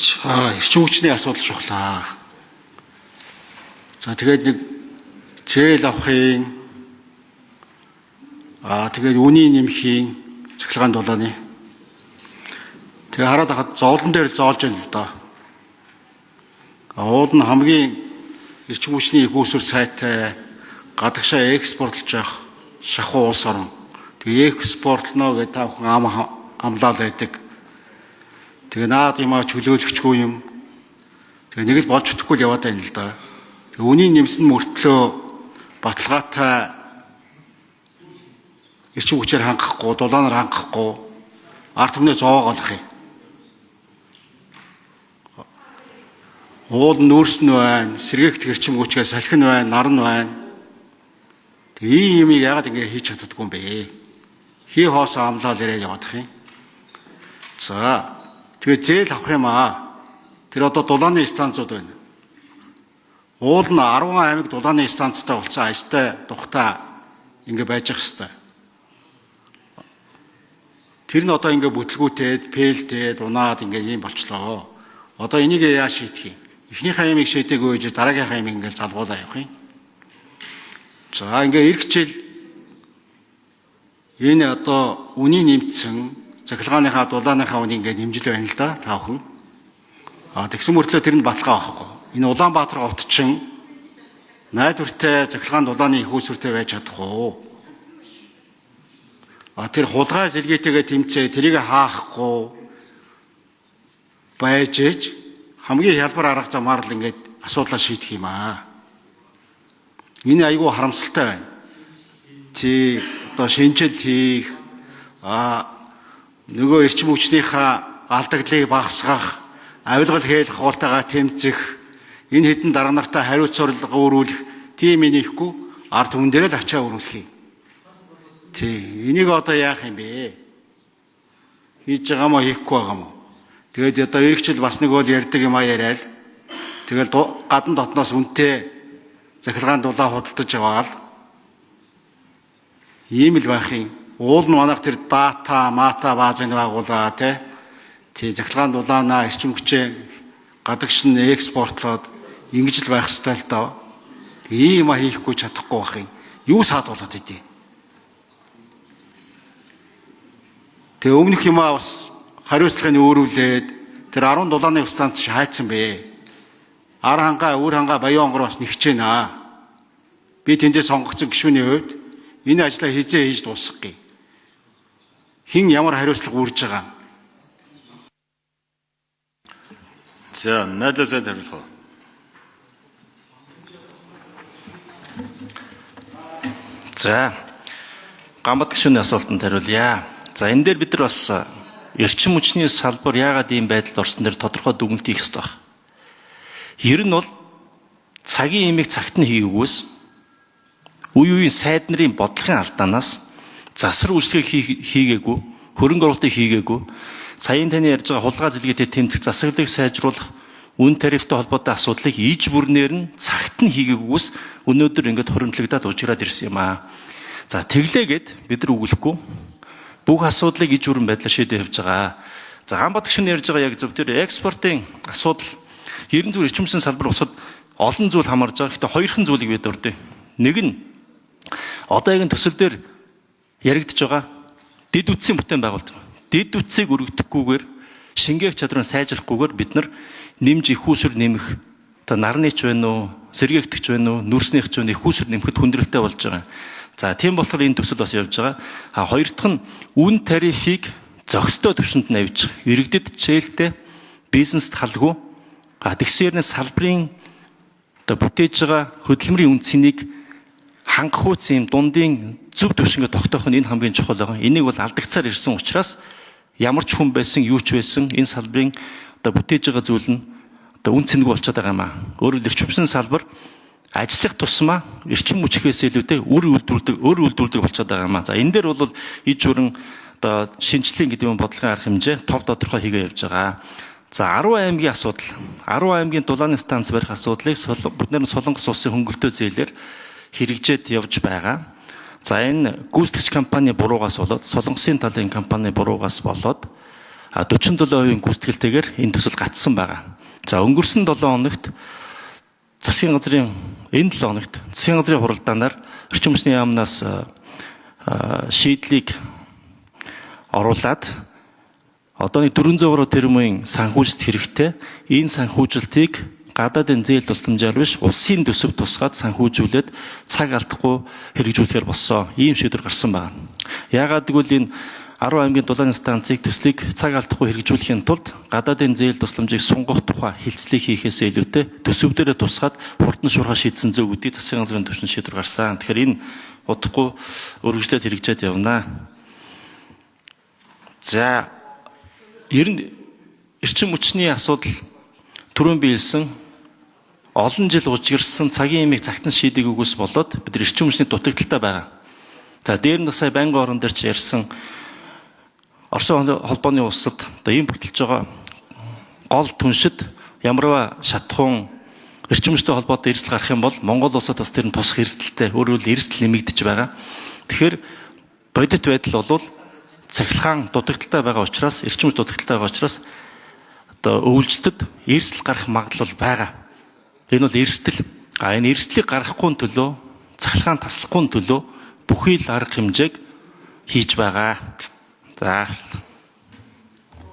За, эрчим хүчний асуудал чухлаа. За, тэгээд нэг зээл авахын тэгээд үний нэмхийн цахилгаан дулааны. Тэгээ хараад хахад зовлон дээр л зоолж байна л да. Уул нь хамгийн эрчим хүчний их үүсвэр сайтай гадагшаа экспортлж явах шахуу улс орн. Тэгээ экспортлно гэж та бүхэн амлаал байдаг. Тэгээ наад юмаа чөлөөлөгчгүй юм. Тэгээ нэг л болж чадахгүй л яваад байна л да. Тэгээ үний нэмсэн мөртлөө баталгаатай эрчим хүчээр хангахгүй, дулаанаар хангахгүй ард түмнээ зоогоолох юм. Уул нүүрс нь байна, сэргээгт эрчим хүчгээ салхи нь байна, нар нь байна. Тэгээ ийм юмыг яагаад ингэ хийж чаддаггүй юм бэ? Хий хоосоо амлаал ирээ яваадах юм. За, тэгээ зээл авах юм аа. Тэр одоо дулааны станцууд байна. Уул нь 10 аймаг дулааны станцтай болсон ажтай тухтай ингэ байж ах хэвээр. Тэр нь одоо ингэ бүтлгүүтээд, пээлдээд, унаад ингэ ийм болчлоо. Одоо энийг яаж шийдэх юм? Эхнийхээ ямыг шийдээгүй гэж дараагийнхаа ямыг ингэ залгуулаа явах юм. За, ингээ ирэх жил энэ одоо үний нэмсэн цахилгааныхаа дулааныхаа үнийг ингээ нэмжил байна л да та бүхэн. А тэгсэн мөртлөө тэр нь баталгаа авахгүй. Энэ Улаанбаатар хот чинь найдвартай цахилгаан дулааны их үүсвэртэй байж чадах уу? А тэр хулгай зэлгээтэйгээ тэмцээ тэрийг хаахгүй байж ээж хамгийн хялбар арга замаар л ингээд асуудлаа шийдэх юм аа. Энэ айгүй харамсалтай байна. Тий, одоо шинжил хийх, нөгөө эрчим хүчнийхээ алдагдлыг багасгах, авилгал хээлэх хуултайгаа тэмцэх, энэ хэдэн дарга нартай хариуцлага өөрүүлэх тийм инехгүй ард түмэн дээр л ачаа өрүүлэх юм. Тий, энийг одоо яах юм бэ? Хийж байгаа мó хийхгүй байгаа мó? Тэгээд одоо эргчил бас нэг бол ярьдаг юм а яриад. Тэгэл гадна дотноос үнэтэй захилгаан дулаа худалдаж аваад ийм л байх юм. Уул нь манайх тэр дата, мата баазыг байгуулаа тий. Тий, захилгаан дулаанаа эрчим хүчээ гадагш нь экспортлоод ингэж л байх ёстой л доо. Ийм а хийхгүй чадахгүй байх юм. Юу саадуулаад идэв. Тэгээ өмнөх юмаа бас хариуцлагыг өөрүүлээд тэр 17-ны станц хайцсан бэ. Ар хангаа, өвөр хангаа, Баян онгор бас нэгчээнэ. Би тэндээ сонгогдсон гишүүний хувьд энэ ажлаа хизээ хийж дуусгах юм. Хэн ямар хариуцлага үүрж байгаа юм? За, найдаа сайд хариулах уу? За, Ганбат гишүүний асуултанд хариулъя. За, энэ дээр бид нар бас эрчим хүчний салбар яагаад ийм байдалд орсон дээр тодорхой дүгнэлт хийх ёстой байна. Ер нь бол цагийн имийг цагт нь хийгээгүйс үе үеийн сайд нарын бодлогын алдаанаас засвар үйлчлэгийг хийгээгүй, хөрөнгө оруулалтыг хийгээгүй, саяын таны ярьж байгаа хулгай зэлгээтэй тэмцэх, засаглалыг сайжруулах, үн тарифтай холбоотой асуудлыг иж бүрнээр нь цагт нь хийгээгүйс өнөөдөр ингээд хуримтлагдаад уужраад ирсэн юм аа. За, тэглээгээд бид нар үгэлэхгүй бүх асуудлыг иж бүрэн байдлаар шийдээ явж байгаа. За, Ганбат гишүүн ярьж байгаа яг зөв, тэр экспортын асуудал ерэн зүгээр эрчим хүчний салбар бусад олон зүйл хамаарж байгаа. Гэхдээ хоёрхан зүйлийг бид дурдъя. Нэг нь одоо яг энэ төсөл дээр яригдж байгаа дэд үтсийн бүтээн байгуулалт. Дэд үтсийг өргөдөхгүйгээр шингээх чадварыг сайжрахгүйгээр бид нар нэмж их үүсвэр нэмэх одоо нарны ч байна уу, сэргээгдэх ч байна уу, нүрснийх ч байна, их үүсвэр нэмэхэд хүндрэлтэй болж байгаа. За, тийм болохоор энэ төсөл бас явж байгаа. А хоёр дахь нь үн тарифыг зохистой түвшинд нь авчих. Иргэдэд чээлтэй, бизнест халгүй. А тэгсээр нь салбарын одоо бүтээж байгаа хөдөлмөрийн үн цэнийг хангах үс юм дундын зөв түвшингээ тогтоох нь энэ хамгийн чухал байгаа. Энийг бол алдагцаар ирсэн учраас ямар ч хүн байсан, юу ч байсан энэ салбарын одоо бүтээж байгаа зүйл нь одоо үн цэнгүй болчиход байгаа юм аа. Өөрөөр эрчим хүчний салбар ажиллах тусмаа эрчим хүчхээс илүүтэй үр үйлдвэрлэдэг болчиход байгаа юм аа. За, энэ дээр бол иж бүрэн одоо шинжлэлийн гэдэг юм бодлогын арга хэмжээ тов тодорхой хийгээ явж байгаа. За, 10 аймгийн асуудал, 10 аймгийн дулааны станц барих асуудлыг бид нар Солонгос улсын хөнгөлтөө зээлээр хэрэгжээд явж байгаа. За, энэ гүйцэтгэгч компани буруугаас болоод, Солонгосын талын компани буруугаас болоод 47% гүйцэтгэлтэйгээр энэ төсөл гацсан байгаа. За өнгөрсөн 7 хоногт засгийн газрын энэ 7 хоногт засгийн газрын хуралдаанаар эрчим хүчний яамнаас шийдлийг оруулаад одоо нэг 400 гаруй тэрбумын санхүүжилт хэрэгтэй. Энэ санхүүжилтийг гадаадын зээл тусламжаар биш улсын төсөв тусгаад санхүүжүүлээд цаг алдахгүй хэрэгжүүлэхээр болсон. Ийм шийдвэр гарсан байна. Яагаад гэвэл энэ 10 аймгийн дулааны станцыг төслийг цаг алдахгүй хэрэгжүүлэхийн тулд гадаадын зээл тусламжийг сунгах тухай хэлцлийг хийхээс илүүтэй төсөв дээрээ тусгаад хурдан шуурхай шийдсэн зөв гэдгийг засгийн газрын түвшинд шийдвэр гарсан. Тэгэхээр энэ удахгүй үргэлжлээд хэрэгжээд явна. За ер нь эрчим хүчний асуудал түрүүн биелсэн олон жил ужигирсан цагийн имийг цагт нь шийдээгүйгээс болоод бид нар эрчим хүчний дутагдaltaй байгаа. За дээр нь сая байнгын орон дээр ч ярьсан Оросын холбооны улсад одоо ийм бүтэлж байгаа гол түншид ямарваа шатхуун эрчим хүчтэй холбоотой эрсдэл гарах юм бол Монгол улсад бас тэр нь тусах эрсдэлтэй, өөрөөр хэлбэл эрсдэл нэмэгдэж байгаа. Тэгэхээр бодит байдал бол цахилгаан дутагдaltaй байгаа учраас, эрчим хүч дутагдaltaй байгаа учраас одоо өвлжөлтөд эрсдэл гарах магадлал байгаа. Энэ бол эрсдэл. А энэ эрсдлийг гаргахгүй төлөө, цахилгаан таслахгүй төлөө бүхий л арга хэмжээг хийж байгаа. За.